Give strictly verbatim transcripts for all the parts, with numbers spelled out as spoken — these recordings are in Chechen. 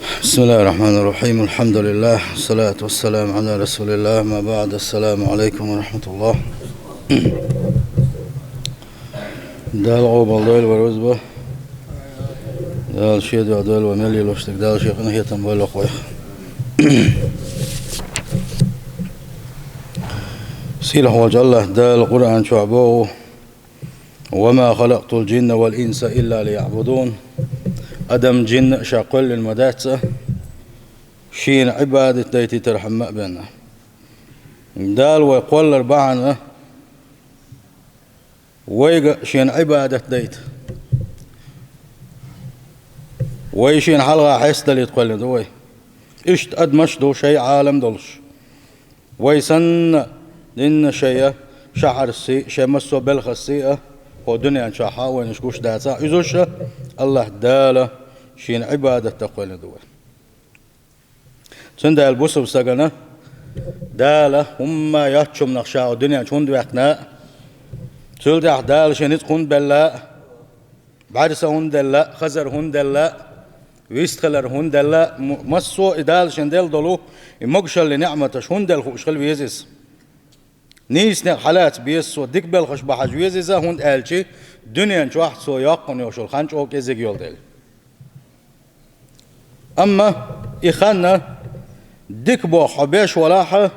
بسم الله الرحمن الرحيم. الحمد لله، والصلاة والسلام على رسول الله. ما بعد، السلام عليكم ورحمة الله. Дала къобал дойла вай рузба. Дала шен дуьхьа дойла вай мел лелош дерг. Дала шен къинхетам бойла вайх. Сийлахь волчу АллахӀ Дала Къуръан чохь боху: «وما خلقت الجن والإنس إلا ليعبدون». Адам, жин а Ша кхоьллина ма дац а, Шена Ӏибадат дайтийтархьама а бен. Дала вай кхоллар бахьана, вайга а Шена Ӏибадат дайта. Вай Шена хьалха хьестадалийта кхоьллина ду вай. Иштта адамаш а ду, шайн Ӏалам а долуш. Вай санна, динна шайн шахьаршций а, шайн массо а белхашций а, хӀокху дуьнен чохь а вайна уьш гуш дацахь а, уьш а АллахӀ Дала Шена Ӏибадат дан кхоьллина ду вай. Цундела бусалба стагана Дала хӀумма йоцчунах Ша хӀокху дуьнен чу хӀунда ваьккхина а, цул тӀаьхьа Дала шен ницкъ хӀунда белла а, бӀаьрса хӀунда делла а, хазар хӀунда делла а, вистхилар хӀунда делла а, м-, массо а и Дала шен делла долу и могушаллин неӀматаш хӀунда делла хууш хила веза иза. Нийса некъ хьалаца беза цо, дика белхаш бан хьажа веза иза, хӀунда аьлча дуьнен чохь цо йоккхуш йолу хан чӀогӀа кӀезиг йолу дела. Амма и хан дика боху хьо беш валахь а,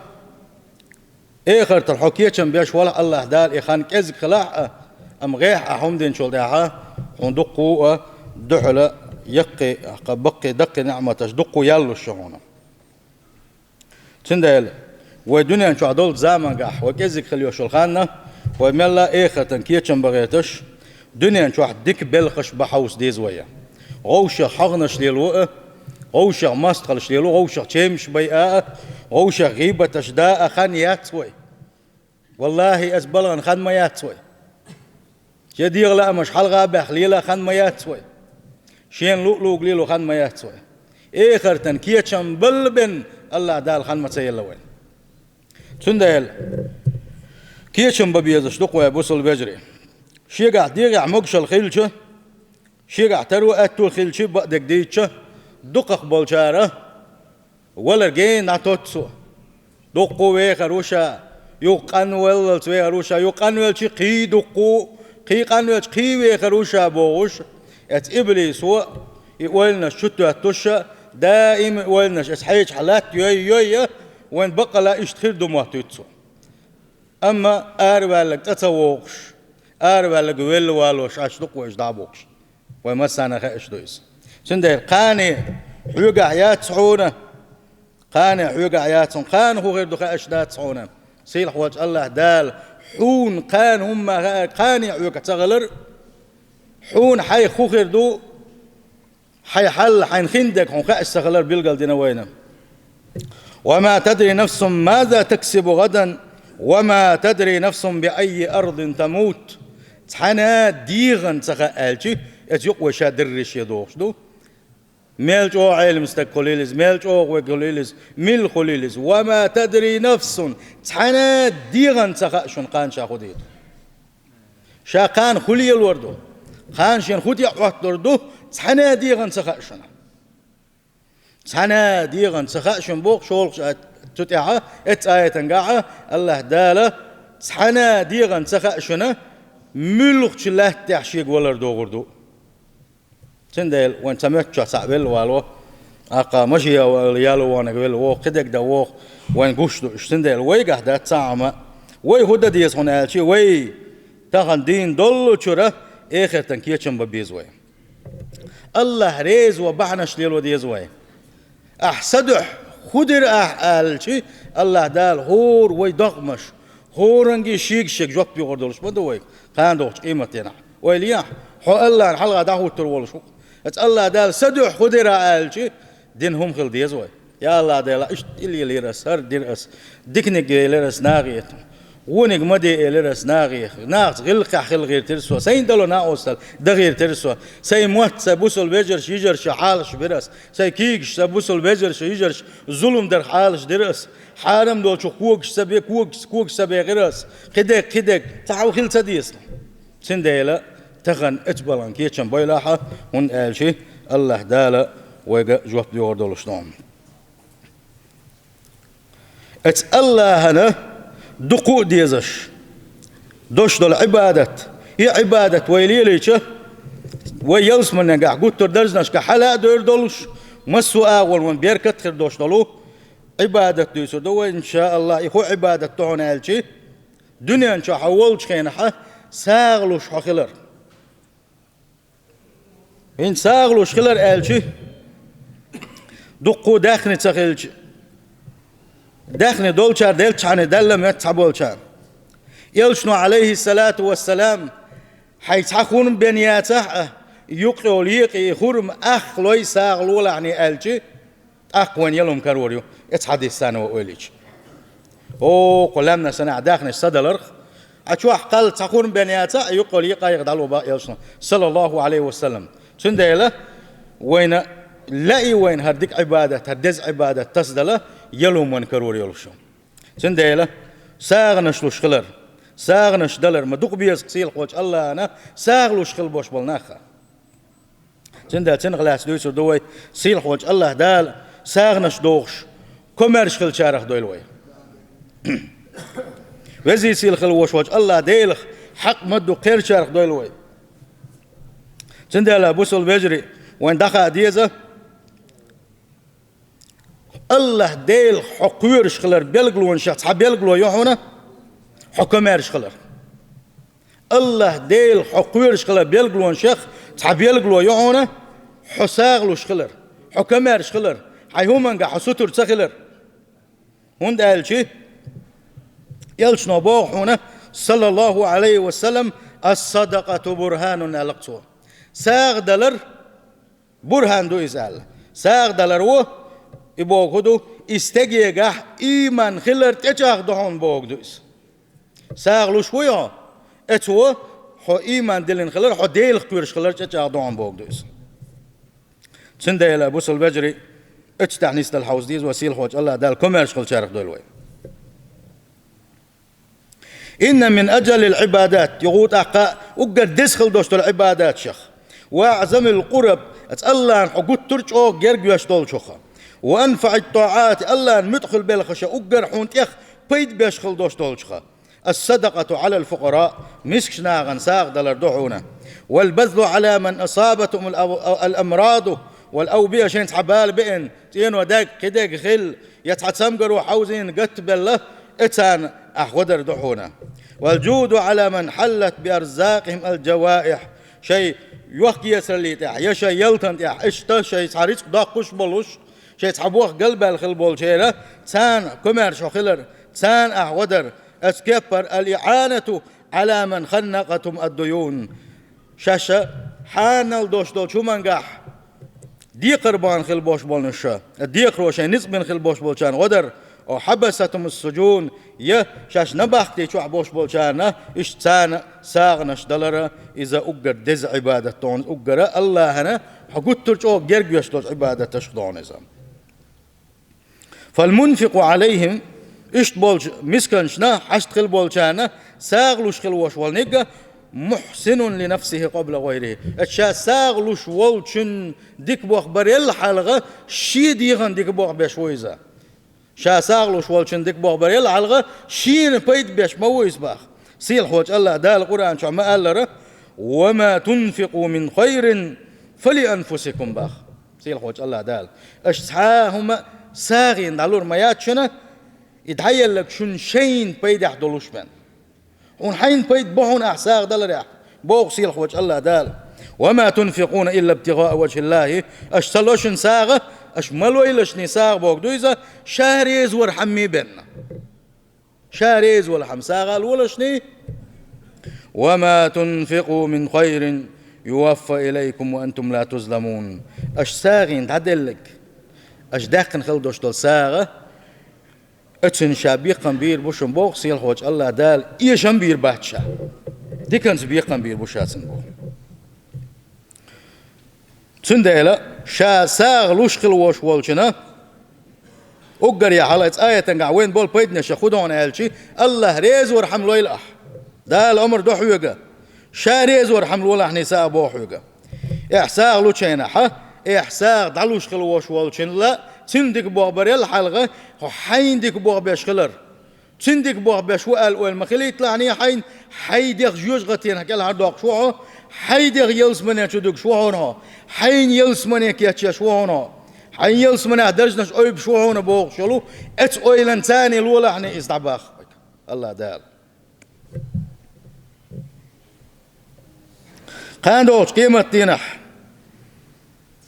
эхартахь хьо кечам беш валахь а, АллахӀ Дала и хан кӀезиг хилахь а, амма гӀеххьа ахь хӀума динчул тӀаьхьа хьуна дуккха а дуьхьала яккхий, баккхий, даккхий неӀматаш дуккха а яьллуш ю хьуна. Цундела вай дуьнен чохь долчу заманчохь вай кӀезиг хила йолу хан, вай мелла а эхартан кечам бан гӀерташ, дуьнен чохь дика белхаш бан хьовса деза вай. ГӀовшех хьагӀнаш лело а, гӀовшех мостагӀалш лело, гӀовшех чемаш байа а, гӀовшех гӀийбаташ да а хан яц вай. ВаллахӀи, аса балгӀан хан ма яц вай. Шен дегӀан лаамаш хьалха а баьхна лела хан ма яц вай. Шена луъ-луъург лело хан ма яц вай. Эхартан кечам балла бен АллахӀ Дала хан ма ца елла вайна. Цундела кечам бан безаш ду-кх вай, бусалба вежарий. Шегахь дегӀехь могушалла хилча, шегахь таро аьтто хилча, бакъдерг дийцча, дукхах болчара валар гена дӀатотту цо. Дуккха а вехар ву ша, юха къанвеллалц вехар ву ша, юха къанвелча кхин дуккха а, кхин къанвелча кхин вехар ву ша бохуш, эцу иблисо и ойланаш чу тоьттуш, даим и ойланаш эцу хьешахь латта йой, йой, вайн баккъала иштта хир ду моттуьйту цо. Амма араваьлларг цӀа ца вогӀуш, араваьлларг велла валош Ӏаш ду-кх вай уьш дӀа а бохуш. Вай массарна хууш ду иза. Цундела кхане хьоьгахь яц хьуна, кхане хьоьгахь яц хьуна, кхана хӀун хир ду хууш дац хьуна. Сийлахь волчу АллахӀ Дала хьуна кхана хӀумма хаьа, кхане хьоьгахь ца хилар, хьуна хьайх хӀун хир ду, хьайн хьал, хьайна хиндерг хьуна хууш ца хилар билгал дина вайна. «وما تدري نفس ماذا تكسب غدا، وما تدري نفس بأي أرض تموت». Цхьана а дегӀан ца хаьа аьлча, эцу юкъа вай ша дерриш а дохуш ду. Мел чӀогӀа Ӏелам стаг хуьлийла иза, мел чӀогӀа вега хуьлийла иза, мила хуьлийла иза. «وما تدري نفس», цхьана а дегӀан ца хаьа шуна кхана ша хӀун дийр ду. Ша кхана хӀун лелор ду, кхана шена хӀун тӀе Ӏоттор ду, цхьана а дегӀан ца хаьа шуна. Цхьана а дегӀан ца хаьа шуна боху шолгӀачу а-, цу тӀехь а, эцу аятангахь а АллахӀ Дала цхьана а дегӀан ца хаьа шуна, муьлхачу лаьттахь шега валар догӀур ду. Цундела вайн цхьа моьтту чохь цхьаъ велла вало, аккха машен ял-, яло вахнарг велла вогӀу, кхидерг дан вогӀу, вайн гуш ду уьш. Цундела вайгахь дац цхьа а хӀума, вай хӀун дан деза хьуна аьлча, вай тахана дийна доллучуьра эхартан кечам бан беза вай. АллахӀ реза ван бахьанаш лело деза вай. Ахь сан дуьхьа хӀун дира ахь аьлча, АллахӀ Дала хӀора вай догӀмаш, хӀоранге шега-шега жоп юхур долуш ма ду вай, кхана дохучу къематдийнахь. Ойла е ахь, хьо АллахӀна хьалха дӀахӀуттур волуш ву. Аса АллахӀ Дала сан дуьхьа хӀун дира аьлча, дина хӀума хила деза вай. Я АллахӀ Дела, иштта тӀе лелийра ас, хӀара дира ас, диканиг елира ас нахе. Вониг ма де элира ас нахе. Нахаца гӀиллакхехь хила гӀиртира со. Сайна дало накъостал дан гӀиртира со. Сайн мотт, сайн бусалба вежарша, йижарша хьалаш бира ас. Сайн кийгаш, сайн бусалба вежарша, йижарша зулам дарх хьалаш дира ас. Хьарам долчух когаш ца бе, когаш, когаш ца бехира ас. Кхидерг, кхидерг, цхьа хӀума хила ца деза. Цундела тахана эцу балхан кечам бойла ахьа, хӀунда аьлча АллахӀ Дала вайга жоп доьгӀур долуш ду. Эцу Аллахьана дукха а дезаш долуш долу Ӏибадат, и Ӏибадат вай лелийча, вай ялсаманегахь гуттар а даржанашка хьала а дойр долуш, массо а агӀор вайн беркат а хир долуш долу Ӏибадат дуьйцур ду вай, иншааллахь. И хӀун Ӏибадат ду хьуна аьлча, дуьнен чохь хьо волчу хенахь сагӀа луш хьо хилар. ХӀинца сагӀа луш хилар аьлча, дуккха а даьхни ца хилча, даьхни долчара делчхьана, Далла моьтту цхьаболчара. Элчано, Ӏалайхиссалату вассалам, хьайн цхьа хурма бен яцахь а, юккъехула екъа и хурма ахлой сагӀа лолахьний аьлча, тӀаккха вайн ялум карор ю, эцу хьадисана вай ойла йича. О, кху лаьмнашна санна даьхнаш ца даларх, Ӏа чохь кхалла цхьа хурма бен яцахь а, юккъехула екъа дӀало боху Элчано, саллаллаху Ӏалайхи ва саллам. Цундела вайна лаьий вайна хӀара дика Ӏибадат, хӀара деза Ӏибадат тасадала, ялум вайн карор йолуш ю. Цундела сагӀанаш луш хилар, сагӀанаш далар ма дукха беза сийлахьчу Аллахьана сагӀа луш хила бохуш болу нах. Цундела цунах лаьцна дуьйцур ду вай, сийлахьчу Аллахь Дала сагӀанаш дохуш, комаьрша хиллачарах дойла вай. Веза-сийлахь хила волуш волчу Аллахь Делах хьакъ ма-дуккха кхерчарах дойла вай. Цундела, бусалба вежарий, вайн дӀахаа деза, Аллахь Делах хьо кхоьруш хилар билгалонех цхьа билгало ю хьуна хьо комаьрша хилар. Аллахь Делах хьо кхоьруш хилар билгалонех цхьа билгало ю хьуна хьо сагӀа луш хилар, хьо комаьрша хилар, хьайн хӀуманга хьо сутара ца хилар. ХӀунда аьлча Элчано боху хьуна, саллаллаху Ӏалайхи ва саллам, «Ас-садакъату бурханун», аьлла цо. СагӀа далар бурхан ду иза аьлла. СагӀа далар ву, и боху ду, и стегегахь ийман хилар тӀечӀагӀдо хьуна боху ду иза. СагӀа луш вуй хьо, эцо хьо ийман диллина хилар, хьо Делах кхоьруш хилар тӀечӀагӀдо хьуна боху ду иза. Цундела, бусалба вежарий, оцу тӀехь нисдала хьовса деза вай, сийлахьчу Аллахь Дала комаьрша хиллачарах дойла вай. «Инна мин ажаллил Ӏибадат», юха тӀаккха уггар деза хила долуш долу Ӏибадатех, «ва аӀзамил къураб», цӀаллана хьо гуттар а чӀогӀа герга веш долчух, «ва анфаӀит тӀаӀати», Аллахьан муьтӀахь хила белхаш уггар хьуна тӀех пайда беш хила долуш долчух, «ас-садакъату Ӏалал фукъараъ», мискачу нахана сагӀа далар ду хьуна, «вал базлу Ӏала ман асабатхумул ав-, ал-амраду вал авбия», шайна цхьа бала беана, цӀено даг, кхидерг хилла, я цхьа цамгаро хьовзийна гатбелла, эцарна ахь гӀо дар ду хьуна. «Вал жуду Ӏала ман хьаллат би арзакъихим ал-жаваихь», шайн йохк-эцараллин тӀехь, я шайн ялтан тӀехь, иштта шайн цхьа рицкъ доккхуш болуш, шайн цхьа бохк галбаьлла хила болчеран, царна комаьрша хьо хилар, царна ахь гӀо дар, оцу кеппара «ал-иӀанату Ӏала ман ханнакъатхум ад-дуюн», шаьш хьанал долуш долчу хӀумангахь декхар бан хила болуш болнуш, декхаро шайн ницкъ бина хила болуш болчарна гӀо дар, «ав хьабасатхумус сужун», я шаьш набахти чохь болуш болчарна, иштта царна сагӀанаш далара, иза уггар деза Ӏибадат ду хьуна, уггара Аллахьана хьо гуттар а чӀогӀа герга веш долчу Ӏибадаташах ду хьуна иза. «Фал мунфикъу Ӏалайхим», иштта болчу мисканашна, хьашт хила болчарна сагӀа луш хила волуш волниг, «мухьсинун ли нафсихи къабла гӀайрихи». Эцу ша сагӀа луш волчун дика боху барел хьалха шен дегӀан дика боху беш ву иза. Ша сагӀа луш волчун дика боху барел хьалха шена пайда беш ма ву иза баха. Сийлахьчу Аллахь Дала Къуръан чохь ма аллара: «Ва ма тунфикъу мин хайрин фали анфусикум», баха. Сийлахьчу Аллахь Дала. Аша цхьа а хӀума сагӀина дӀалур ма яц шуна, и дӀаелларг шуна шайна пайдехь долуш бен. Хьуна хьайна пайда бу хьуна ахь сагӀа даларехь, боху сийлахьчу Аллахь Дала. «Ва ма тунфикъуна илла ибтигъаа ваджхиллахи». Аша ца ло шуна сагӀа, аша ма лойла шуна сагӀа боху ду иза, ша реза вар хьаммий бенна. Ша реза вала хьама сагӀа лолашний. «Ва ма тунфикъу мин хайрин юваффа илайкум ва антум ла тузламун». Аша сагӀина дӀаделлиг, аша даьккхина хила долуш долу сагӀа, оцунна ша бекхам бийр бу шуна боху сийлахьчу Аллахь Дала, эшам бийр бац ша. Диканца бекхам бийр бу ша цунна боху. Цундела ша сагӀа луш хила волуш волчунна, уггаре хьалха цу аятангахь вайна болу пайданаш хӀун ду хьуна аьлча, Аллахь реза вар хьама лойла ахь. Дала омра до хьоьга, ша реза вар хьама лолахьний сагӀа боху хьоьга. Ахь сагӀа лучу хенахь, Эхь сагӀа дӀалуш хила вош волчунна, цуьнан дика бохбарел хьалха, хьо хьайна дика бохбеш хилар. Цуьнан дика бохбеш ву аьлла ойла ма хилийталахь хьайна, хьай дегӀ жоьжахатенах кӀелхьардоккхуш ву хьо, хьай дегӀ ялсамане чу дуьгуш ву хьуна хьо, хьайна ялсамане кечъеш ву хьуна хьо, хьайна ялсаманехь даржаш ойбуш ву хьуна бохуш йолу, эцу ойланца лолахь иза дӀабахха хьоьга АллахӀ Дала. Кхана догӀучу къематдийнахь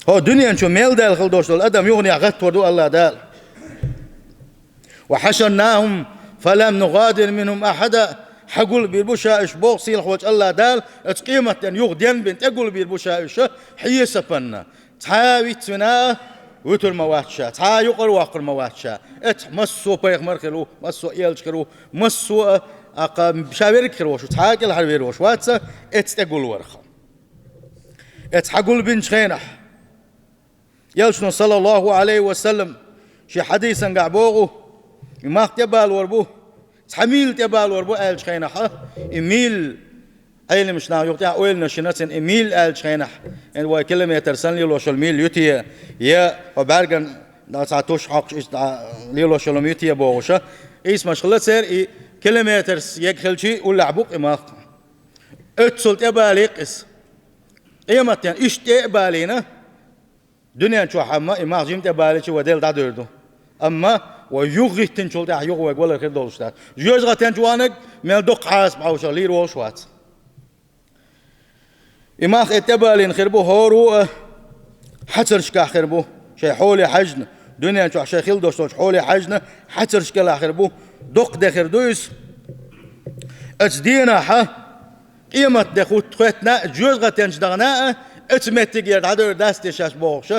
хӀо дуьнен чу мел даьлла хила долуш долу адам юханехь гӀаттор ду АллахӀ Дала. «Ва хьашарнахум фалам нугӀадир минхум ахьада». Хьагулбийр бу ша уьш боху сийлахьволчу АллахӀ Дала, оцу къематден юха денбина тӀегулбийр бу ша уьш, хьесапанна. Цхьа а вицвина а вуьтур ма вац ша, цхьа а юкъара воккхур ма вац ша. Эцхьа массо а пайхамар хир ву, массо а элча хир ву, массо а, а кха, ша верг хир волуш ву, цхьа а кӀелхьарвер волуш вац, эццу тӀегулварх. Эцхьа гулбинчу хенахь, Элчано, саллаллаху Ӏалайхи ва саллам, шен хьадисангахь боху, и мах тӀебалор бу, цхьа мийла тӀебалор бу аьллачу хенахь, и мийла, Ӏеламаш наха юха тӀехь ойланаш йина цуьнан, и мийла аьллачу хенахь, э, вай километр санна лелош йолу мийла ю те, я хьо бӀаьргана цхьа туш хьокхуш, иштта лелош йолу ю те бохуш, къийсамаш хилла церан, и километр ега хилчий уллехь бу-кх и мах. Оццул тӀебалийкх иза. Къематден иштта тӀе а балийна, дуьнен чохь амма и мах жима тӀебалийча вай Делла дӀадуьйр ду. Амма вай юхагӀиттинчул тӀаьхьа юха вайга валар хир долуш дац. Жоьжахатен чу ваханарг мел дукха хьасап хьовсуш лийр волуш вац. И мах и тӀебалийна хир бу хӀора а хьацаршкахь хир бу, шайн хьоле хьаьжна, дуьнен чохь шайн хила долуш долчу хьоле хьаьжна, хьацаршкахь хир бу, доккха де хир ду иза. Оцу денахь а, къематде хӀутту хӀоьттина а, жоьжахатен чу дахана а, оцу меттигера дӀадуьйр дац те шаьш бохуш,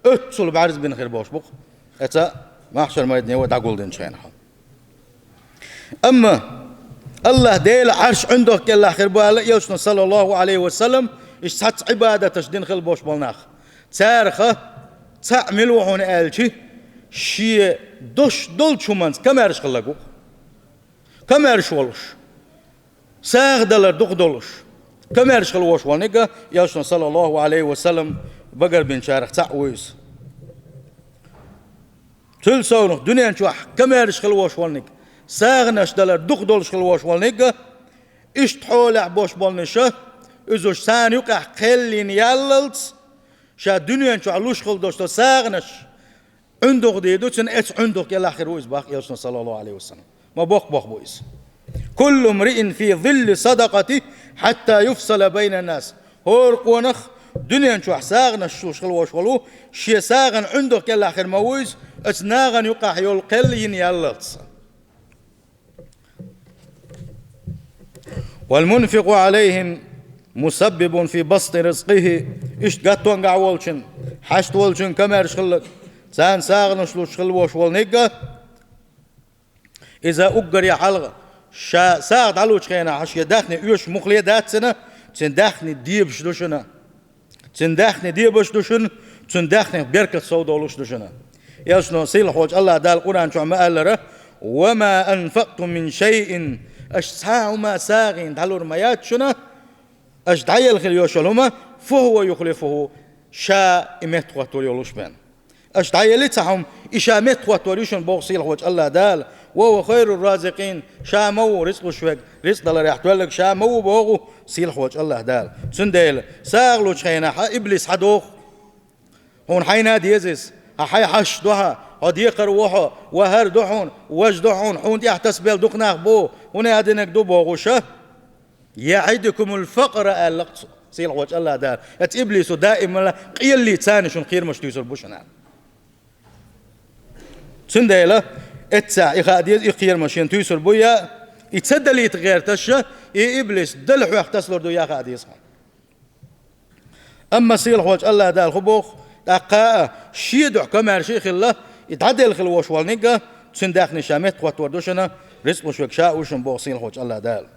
оццул бӀаьрзбина хир болуш бу-кх. Эца махьшар-майдане вай дӀагулдинчу хенахь. Амма АллахӀ Делан Ӏарш Ӏуьндах кӀелахь хир бу аьлла Элчано, саллаллаху Ӏалайхи ва саллам, иштта цхьацца Ӏибадаташ дина хила болуш болу нах. Царах цхьаъ мила ву хьуна аьлча, шен дош долчу хӀуманца комаьрша хилларг ву-кх. Комаьрша волуш, сагӀа далар дукха долуш, комаьрша хила вош волниг а, Элчано, саллаллаху Ӏалайхи ва саллам, багарбинчарах цхьаъ ву иза. Цул совнах дуьнен чохь комаьрша хила вош волниг, сагӀанаш далар дукха долуш хила вош волниг а, иштта хьолехь бош болнаш а, иза уьш царна юкъахь кхел йина яллалц, ша дуьнен чохь луш хила долуш долу сагӀанаш Ӏуьндах дийр ду, цуьнан эца Ӏуьндах кӀелахь хир ву иза боху Элчано, саллаллаху Ӏалайхи ва саллам. Ма боккха боху бу иза. «Куллу мриин фи зилли садакъати хьатта юфсала байна нас». ХӀора къонах дуьнен чохь сагӀанаш луш хила вош волу, шен сагӀан Ӏуьндах кӀелахь хир ма ву иза, оцу нахана юкъахь йолу кхел йина яллалц. «Вал мунфикъу Ӏалайхим мусаббибун фи басти ризкъихи». Иштта гаттонгахь волчун, хьашт волчун комаьрша хилларг, царна сагӀанаш луш хила вош волниг а, иза уггаре хьалха, ша сагӀа дӀалучу хенахь шен даьхни оьшуш муххале дац цуьнан, цуьнан даьхни дебаш ду шуна. Цуьнан даьхни дебаш ду шуна, цуьнан даьхнех беркат сов долуш ду шуна. Элчано, сийлахьволчу АллахӀ Дала Къуръан чохь ма-аллара: «Ва ма анфактум мин шайин», аша цхьа а хӀума сагӀина дӀалур ма яц шуна, аша дӀаелла хила йолуш йолу хӀума, «фа хӀува юхлифуху», ша и меттахӀоттор йолуш бен. Аша дӀаелли цхьа хӀума, и ша меттахӀоттор ю шуна боху сийлахьволчу АллахӀ Дала. «Ва хӀува хайру разикъин», ша ма ву рицкъ луш верг, рицкъ даларехь тоьлларг ша ма ву боху сийлахьволчу АллахӀ Дала. Цундела, сагӀа лучу хенахь а иблис хьадоху. Хьуна хьайна деза иза. Хьан хьайн хьашт ду хьан, хьо декхар ву хьо, ва хӀара ду хьуна, важа ду хьуна, хьуна тӀехь тасабелла дукха нах бу, хӀуна а динарг ду бохуш а. «ЯӀидукумул факъра», аьлла-кх цо, сийлахьволчу АллахӀ Дала. Эцу иблисо даималла къеллий царна шуна кхерамаш туьйсур бу шуна аьлла. Цундела, эццахь и хаа деза, и кхерамаш шена туьйсур бу я, и ца далийта гӀерташ, и иблис дала хьоьх тасалур ду я хаа деза хьуна. Амма сийлахьволчу АллахӀ Дала хӀун боху, тӀаккха а шен дуьхьа комаьрша а хилла, и дӀаделла хила вош волниг а, цуьнан даьхни ша меттахӀоттор ду шуна, рицкъ луш верг ша а ву шуна боху сийлахьволчу АллахӀ Дала.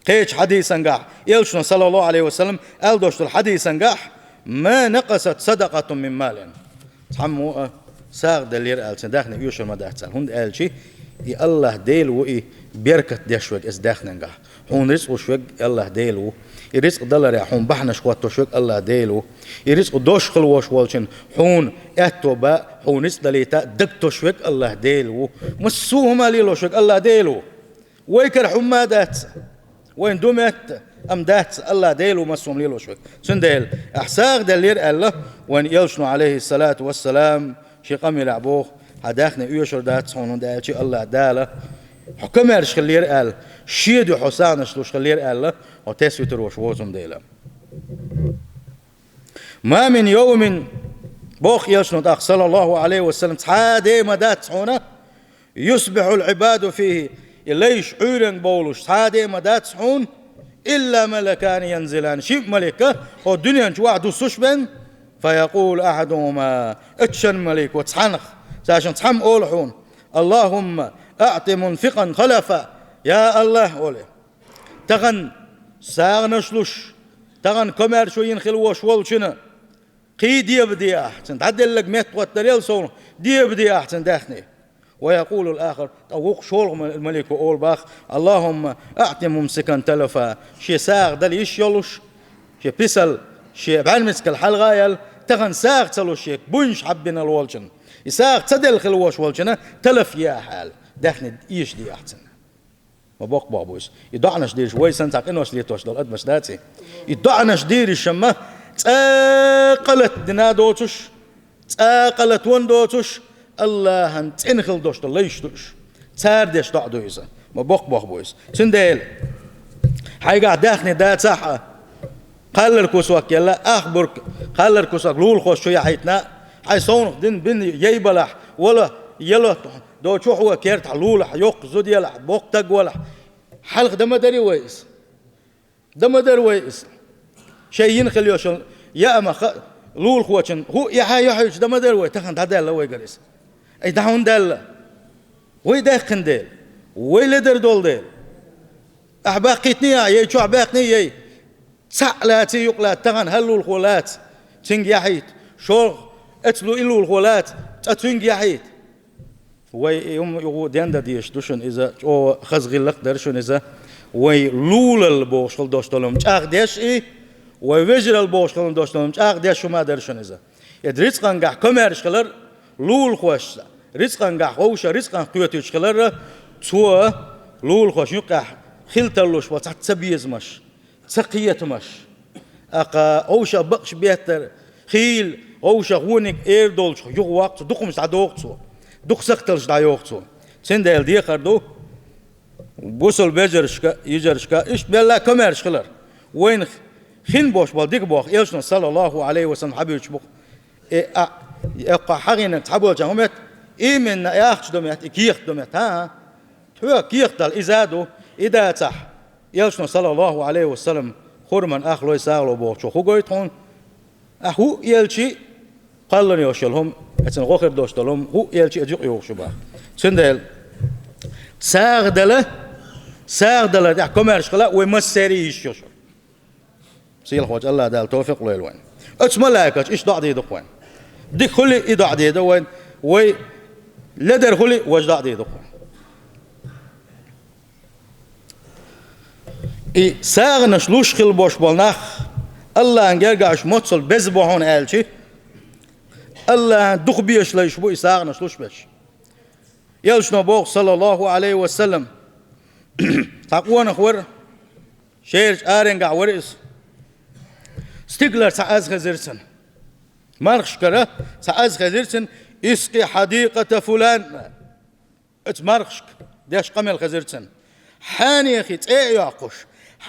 Кхечу хьадисангахь, Элчано, саллаллаху Ӏалайхи ва саллам, аьлла долуш долу хьадисангахь: «Ма накъасат садакъатун мин малин». Цхьаммо а сагӀа деллера аьлла, цуьнан даьхни оьшур ма дац аьлла. ХӀунда аьлча, и АллахӀ Дела ву и беркат деш верг эцу даьхненгахь. Хьуна рицкъ луш верг АллахӀ Дела ву. И рицкъ даларехь хьуна бахьанаш хӀоттош верг АллахӀ Дела ву. И рицкъ дош хила вош волчун хьуна аьтто бан, хьуна рицкъ далийта дагтош верг АллахӀ Дела ву. Массо а хӀума лелош верг АллахӀ Дела ву. Вай кара хӀума дац. Вайна ду метта, амма дац, АллахӀ Дела ву массо а хӀума лелош верг. Цундела, ахь сагӀа деллера аьлла, вайн элчано, Ӏалайхи ссалату вассалам, шен къамелехь боху: «Хьан даьхни оьшур дац хьуна, хӀунда аьлча АллахӀ Дала хьо комаьрша хиллера аьлла, шен дуьхьа хьо сагӀанаш луш хиллера аьлла, хьо тесна витар вош воцун дела». «Ма мин йовмин», боху элчано тӀаккха, саллаллаху Ӏалайхи ва саллам, цхьа а де ма дац хьуна, «юсбихьул Ӏибаду фихи», и лайш Ӏуьйренга бовлуш цхьа а де ма дац хьуна, «илла малакани янзилани», шиъ малик хӀокху дуьнен чу вахь дуссуш бен, «фаякъулу ахьадухума», оцу шина малико цхьанах, цаьршиннах цхьамма олу хьуна: «АллахӀумма аӀти мунфикъан халафа», я АллахӀ, олий. Тахана сагӀанаш луш, тахана комаьршо йина хила вош волчунна кхин дебаде ахь цунна, дӀаделларг меттахӀоттаделла совнах, дебаде ахь цунна даьхни. «Ва якъулул ахар», ткъа вукху шолгӀа ма-, малико олу боху: «АллахӀумма аӀти мумсикан талафа», шен сагӀа дала йиш йолуш, шен писал, шен бӀаьрмецигал хьалха а яьлла, тахана сагӀа ца луш, шен буйнаш хьаббина волчунна, и сагӀа ца делла хила вош волчунна талаф е ахь аьлла, даьхни эшаде ахь цунна. Ма боккха боху бу иза. И доӀанаш дийраш вай санна цхьа къинош летош долу адамаш дац и. И доӀанаш дийраш амма цкъа а гӀалат дина доцуш, цкъа а гӀалат ван доцуш, АллахӀан цӀена хила долуш долу лайш ду уьш. Цара деш доӀа ду иза. Ма боккха боху бу иза. Цундела, хьайгахь даьхни дацахь а, кхаллар кусок елла, ахбург, кхаллар кусок лулахоша чу яхьийтина, хьайн совнах дина бина яй балахь, вала, яло, до чухьо кертахь лулахь, йоккха зуда ялахь, боккха таг валахь, хьалха дан ма дарий вай иза. Дан ма дара вай иза. Шайн йина хила йолчу яамах лулахочун хӀуъа яхьа йохьуьйтуш дан ма дара вай, тахана дӀадаьлла вайгара иза. Ай, дӀа хӀунда даьлла? Вай даьккхина дела, вай ледар долу дела. Ахь баккхийтиний ахь, яй чохь баьккхиний яй. Цхьаъ лаций юкъа лаца, тахана хӀара лулахо лаца, цуьнга яхьийта. ШолгӀа эцна лу и лулахо лаца, цкъа цуьнга яхьийта. Вай и хӀума юха дендан дезаш ду шуна иза, чӀогӀа хаза гӀиллакх дара шуна иза. Вай лулалла бохуш хила долуш долу хӀума чӀагӀдеш и, вай вежаралла бохуш хила долуш долу хӀума чӀагӀдеш хӀума дара шуна иза. И рицкъангахь комаьрша хилар, лулахошца рицкъангахь вовшах рицкъанах кхетуьйтуш хилар, цо лулахошна юккъехь хила тарлуш болу цхьацца безамаш, ца кхетамаш. ТӀаккха вовшах бакъаш беттар, хийла вовшах вониг эр долчух юхавоккху цо, дукха хӀумаш дӀадоху цо, дукха сахталш дӀайоху цо. Цундела дехар ду бусалба вежаршка, йижаршка, иштта белла комаьрша хилар. Вайна хин бош болу дика боху, элчано, саллаллаху Ӏалайхи ва саллам, хьабуьйцуш бу-кх. И а, и а кхо хьагӀийнарг цхьаболчарна хӀун метта, именно и ахча ду метта, и кехат ду метта, хӀа? Тхоьга кехат дала иза а ду, и дацахь, элчано, саллаллаху Ӏалайхи ва саллам, хурман ах лой сагӀа ло бохучо хӀун гойту хьуна? Ахь хӀуъа елчи, кхаллана йолуш йолу хӀума, эцна гӀо хир долуш долу хӀума, хӀуъа елчи иза юкъа йогӀуш ю боху. Цундела сагӀа дала, сагӀа далар тӀехь комаьрша хила вай массеран а йиш ю шуна. Сийлахьчу АллахӀ Дала товфикъ лойла вайн. Оцу малайкаша иштта доӀа дийр ду-кх вайн. Дика хуьлий, и доӀа дийр ду вайн. Вай ледар хуьлий, важа доӀа дийр ду-кх вайн. И сагӀанаш луш хила бош болу нах, АллахӀан гергахь уьш моццул беза бу хьуна аьлчи, АллахӀан дукха безаш лайш бу и сагӀанаш луш берш. Элчано боху, саллаллаху Ӏалайхи ва саллам, цхьа къонах вара, шерачу аренгахь вара иза. Стигалара цхьа аз хезира цунна. Мархашкара цхьа аз хезира цунна: «Искъи хьадикъата фулан». Оцу мархашка деш къамел хезира цунна. Хьенехи цӀе а йоккхуш,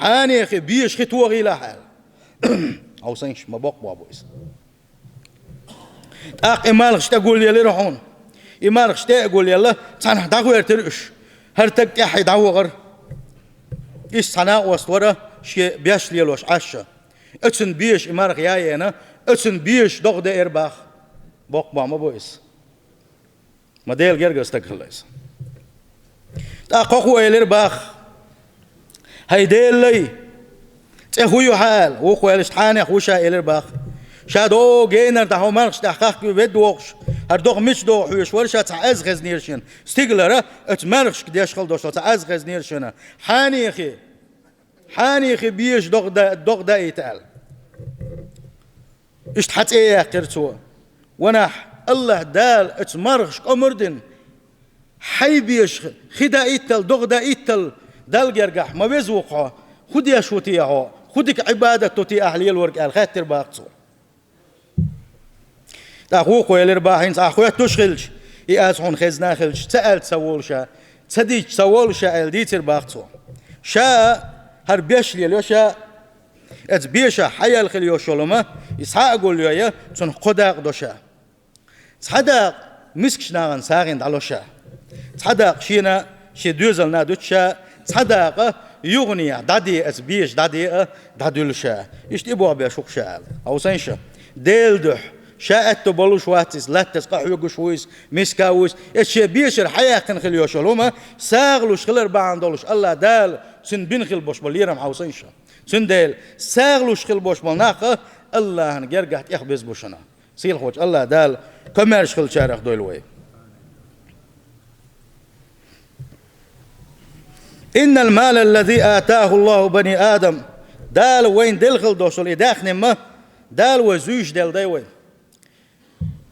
хьенехи безаш хи тохийлахь аьлла. Хьовсийша, ма боккха боху бу иза. ТӀаккха и мархаш тӀе гулъелира хьуна. И мархаш тӀе а гулъелла, цхьанхьа дӀахӀоьртира уьш. ХӀара таг тӀаьххье дӀавахара. Иза цхьа накъост вара, шен беш лелош Ӏаш. Оцунна безаш и марха яйена, оцунна безаш догӀа деара боху. Боккха боху ма бу иза. Ма Делан гергара стаг хилла иза. ТӀаккха кхо а элира боху: «ХӀай Делан лай, цӀе хӀун ю хьан?» — аьлла. Вукхо элира: «Хьенех ву ша», — элира боху. Ша догӀу генара дӀа хьо мархаш тӀехь хахкий ведда вохуш, хӀара догӀа мича догӀу хьоьжуш вара ша, цхьа аз хезнера шена. Стигалара оцу мархашка деш хила долуш долу цхьа аз хезнера шена. Хьенехи хьанехи беша догӀа да-, догӀа даийта аьлла. Иштта хьа цӀе яьккхира цо. Ванахь, АллахӀ Дала оцу мархашка омра дина, хьайн беша хи даийтал, догӀа даийтал, Далла гергахь ма веза ву-кх хьо, хӀун деш ву те хьо, хӀун дика Ӏибадат ду те ахь лелорг аьлла хаьттира бах цо. ТӀаккха вукхо элира бах: «ХӀинца ахь хоьттуш хилча, и аз хьуна хезна хилча, ца аьлча ца волу ша, ца дича ца волу ша», аьлла дийцира бах цо. Ша а хӀара беш лелайо ша, оцу бешахь хьаяьлла хила йолуш йолу хӀума, и схьа а гулйо я, цунах кхо дакъа до ша. Цхьа дакъа мискачу нахана сагӀина дӀало ша. Цхьа дакъа шена шен доьзална дуьту ша, цхьа дакъа юханехьа дӀаде, оцу беша дӀаде а, дӀадуьллу ша. Иштта и бохь беш ву-кх ша аьлла. Хьовсийша. Делан дуьхьа ша аьтто болуш вац иза, латтаза къахьоьгуш ву иза, миска ву иза. Иза шен бешара хьаяьккхина хила йолуш йолу хӀума сагӀа луш хилар бахьана долуш АллахӀ Дала цуьнан бина хила болуш болу лерам, хьовсийша. Цундела сагӀа луш хила болуш болу нах а АллахӀан гергахь тӀехбеза бу шуна. Сийлахьволчу АллахӀ Дала комаьрша хиллачарах дойла вай. «Иннал мала ллази атаху Аллаху бани Адам». Дала вайна делла хила долуш долу и даьхни ма, Дала вай зуьйш делла дай вай.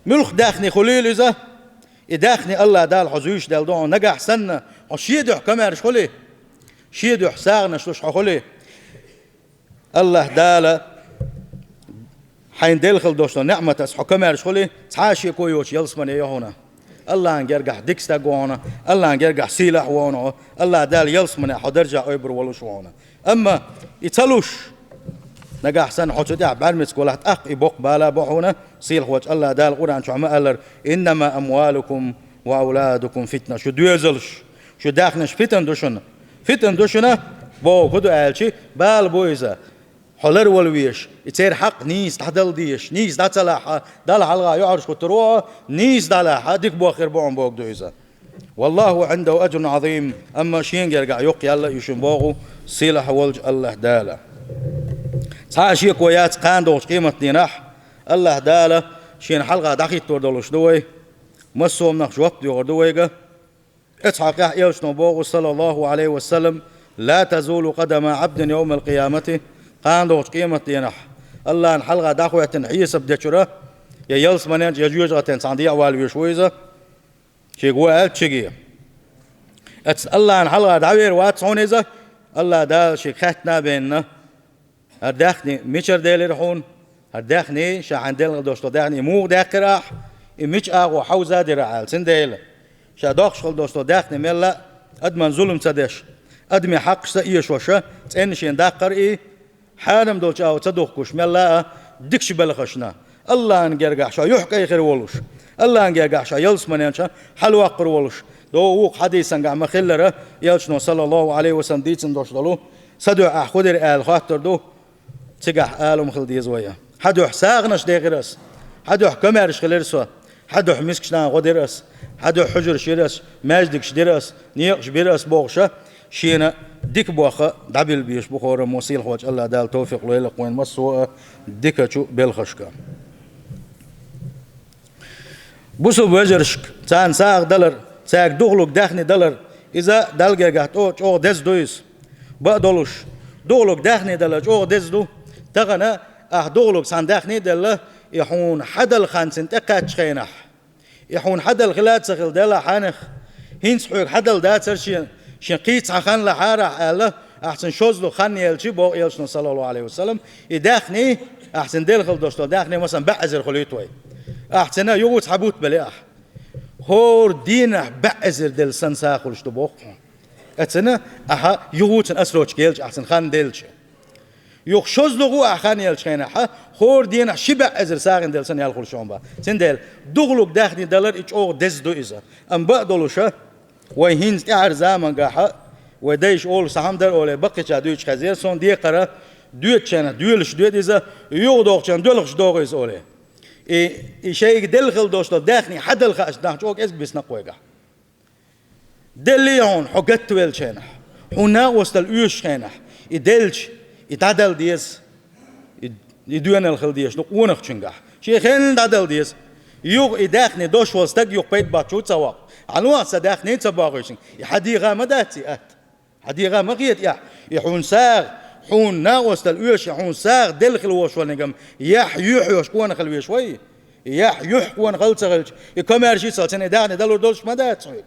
Муьлхха даьхни хуьлийла иза, и даьхни АллахӀ Дала хьо зуьйш делла ду хьуна. Нагахь санна хьо шен дуьхьа комаьрша хуьлий, шен дуьхьа сагӀанаш луш хьо хуьлий, АллахӀ Дала хьайна делла хила долуш долу неӀматаца хьо комаьрша хуьлий, цхьа а шеко йоцуш ялсамане йо хьуна. АллахӀан гергахь дика стаг ву хьуна, АллахӀан гергахь сийлахь ву хьуна хьо, АллахӀ Дала ялсаманехь хьо даржехь ойбур волуш ву хьуна. Амма и ца луш, нагахь санна хьо цу тӀехь бӀаьрмециг валахь, тӀаккха и боккха бала бу хьуна, сийлахьволчу АллахӀ Дала Къуръан чохь ма-аллара: «Иннама амвалукум ва авладукум фитна». Шу доьзалш, шу даьхнаш фитна ду шуна. Фитна ду шуна, боху хӀун ду аьлчи, бала бу иза. Хьо ларвала везаш, и церан хьакъ нийса дӀадала дезаш, нийса дӀа ца лахь, Далла хьалха юьхьӀаьржа хӀуттур ву хьо, нийса дӀалахь, дика бохур бу хьуна боху ду иза. «Валлаху Ӏиндаху аджрун Ӏазим», амма шен гергахь йоккха ял а ю шуна боху сийлахь волчу АллахӀ Дала. Цхьа а шеко яц, кхана догӀучу къематдийнахь АллахӀ Дала шена хьалха дӀахӀиттор долуш ду вай, массо а хӀуманах жоп доьхур ду вайга. Оцу хьокъехь элчано боху, саллаллаху Ӏалайхи ва саллам: «Ла тазулу къадама Ӏабдин йовмал къиямати». Кхана догӀучу къематдийнахь АллахӀна хьалха дӀахӀоьттина хьесап дечуьра, я ялсаманен чу, я жоьжахатин цхьана дехьавала везаш ву иза, шега ву аьллачу шеге. Оцу АллахӀна хьалха дӀавер вац хьуна иза, АллахӀ Дала шега хаьттина а бенна. ХӀара даьхни мичара делира хьуна? ХӀара даьхни ша хьайна делла долуш долу даьхни муха даьккхира ахь? И мича агӀор хьовза дира ахь аьлла? Цундела ша доккхуш хила долуш долу даьхни мелла а, адаман зулам ца деш, адамийн хьакъаш ца эшоша, цӀена шена даккхар и, хьарам долчу агӀор ца духкуш, мелла а дикачу белхашна, АллахӀан гергахь ша юьхькӀай хир волуш, АллахӀан гергахь ша ялсаманен чу хьалаваккхар волуш, догӀу вукху хьадисангахь ма-хиллара, элчано, саллаллаху Ӏалайхи ва саллам, дийцина долуш долу, сан дуьхьа ахь хӀун дира аьлла хоттур ду, цигахь ала хӀума хила деза вай. Хьан дуьхьа сагӀанаш дехира ас, хьан дуьхьа комаьрша хилира со, хьан дуьхьа мискачу нахана гӀо дира ас, хьан дуьхьа хьуьжарш йира ас, маьждигаш дира ас, некъаш бира ас бохуша, шена дика бохха дӀабилла безаш бу хӀораммо. Сийлахьволчу АллахӀ Дала товфикъ лойла-кх вайна массо а дикачу белхашка. Бусалба вежаршка царна сагӀа далар, цаьрга духалург даьхни далар, иза Далла гергахь тӀо чӀогӀа деза ду иза. Бакъдолуш, духалург даьхни далар чӀогӀа деза ду. Тахана ахь духалург цхьана даьхни а делла, и хьуна хьадала хан цунна тӀекхаьччу хенахь, и хьуна хьадала хила а ца хила делахь хьанах, хӀинца хьоьга хьадала дацара шен, шен кхин цхьа хан лахьара ахь аьлла, ахь цунна шозлагӀа хан елчи, боху элчано, саллаллаху Ӏалайхи ва саллам, и даьхни, ахь цунна делла хила долуш долу даьхни, масалан, бӀе эзар хуьлуьйту вай. Ахь цунна юхуц хьан бутт белли ахь. ХӀора дийнахь бӀе эзар делла санна сагӀа хуьлуш ду боху хьуна. Оцунна ахьа юхуцун асрочка елча, ахь цунна хан делча. Юха шозлагӀа ахь хан елчу хенахь, хӀора дийнахь ши бӀе эзар сагӀина делла санна ял хуьлуш ю хьуна бах. Цундела духалург даьхни далар и чӀогӀа деза ду иза. Амма бакъдолуша, вай хӀинца тӀаьхьара замангахьа, вай дайша олуш цхьа хӀума дара олий, баккхийча дуьйцуш хезира суна декхара, доьдучарна доьлуш доьду иза, юхадохучарна доьлхуш доху иза олий. И, и шайга делла хила долуш долу даьхни хьадала хаьаш нах чӀогӀа кӀезиг бисина-кх вайгахь. Деллий хьуна, хьо гатта веллачу хенахь, хьуна накъосталла оьшучу хенахь, и делча, и дӀадала деза, и, и доьналла хила дезаш ду къонахчуьнгахь. Шен хенна дӀадала деза. Юха и даьхни дош волу стаг юха пайда боцчу ца ваккха. Хьан вахана сан даьхни ца бохуьйтуш, и хьан дегӀа ма дац и атта. Хьан дегӀа ма хета и ахь. И хьуна сагӀа, Хьуна накъостал оьший, хьуна сагӀа делла хила волуш волниг-м яхь юьхь йолуш къонах хила везаш вай. Яхь юьхь къонах хила ца хилча, и комаьрша йицалц и даьхни далур долуш ма дац хьоьга.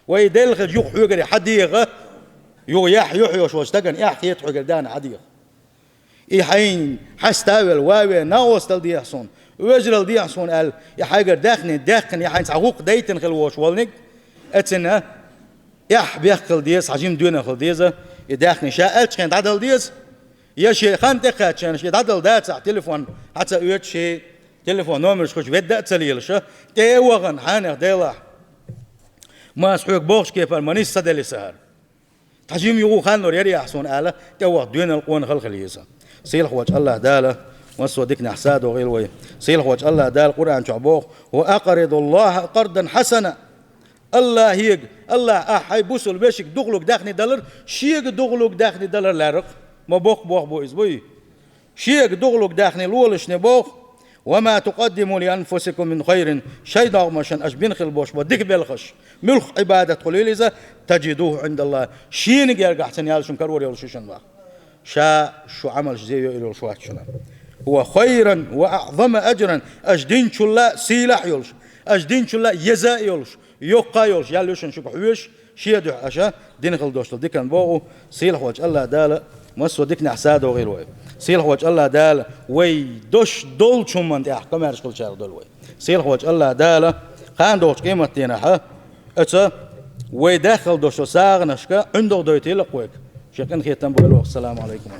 Вай делла хилча, юха хьоьгара хьан дегӀа, юха яхь юьхь йолуш волчу стагана эхь хета хьоьгара даьхни хьан дегӀа. И хьайна хьаста а велла, ван а велла, накъостал дехьа суна, вежарал дехьа суна аьлла, и хьайгара даьхни даьккхина, и хьайна цхьа гӀуллакх дайтина хила волуш волниг, эцина эхь бехк хила деза, цхьа жима доьналла хила деза, и даьхни ша аьллачу хенахь дӀадала деза, я шен хан тӀекхаьчча шен дӀадала дацахь, телефон хьа ца оьцу, шен телефон номерш хуьлуш ведда а ца лелаш, тӀе а вахана, хьенех делахь, ма аса хьоьга бохучу кепара ма нисса ца делла сан хӀара. Тхан жима юха хан лур яра ахь суна аьлла, тӀеваха доьналла къонахалла хила еза. Сийлахь волчу АллахӀ Дала массо а диканехь садо гӀийла вай. Сийлахь волчу АллахӀ Дала Къуръан чохь боху: «Ва акъридуллахӀа къардан хьасана». АллахӀега, АллахӀ, ахь хьайн бусулба вешига дукхалург даьхни далар, шега дукхалург даьхни далар лаьрракх, ма боккха бохам бу иза буй. Шега дукхалург даьхни лолашна боху: «Ва ма тукъаддиму ли анфусикум мин хайрин», шайн догӀмашна аша бина хила болуш бо дика белхаш, муьлхха Ӏибадат хуьлийла иза, «таджидухӀу ӀиндаллахӀ», шена гергахь цунна ял шуна карор йолуш ю шуна боху. Ша шу Ӏамалш зе йойур йолуш вац шуна. «Ва хайран ва аӀзама аджран», аша динчул а сийлахь а йолуш, аша динчул а еза а йолуш, йоккха а йолуш, ял ю шуна шуьга хьоьжуш, шен дуьхьа аша дина хила долуш долу диканна боху. Сийлахь волчу АллахӀ Дала массо а диканехь садо гӀийла вай. Сийлахь волчу АллахӀ Дала вай дош долчу хӀуманна тӀехь комаьрша хилчарах дойла вай. Сийлахь волчу АллахӀ Дала кхана догӀучу къематдийнахь оцу вай даьхна долуш долу сагӀанашка ӀиндагӀ дойтийла-кх вайга. Шен къинхетам бойла вайх. Ассаламу Ӏалайкум.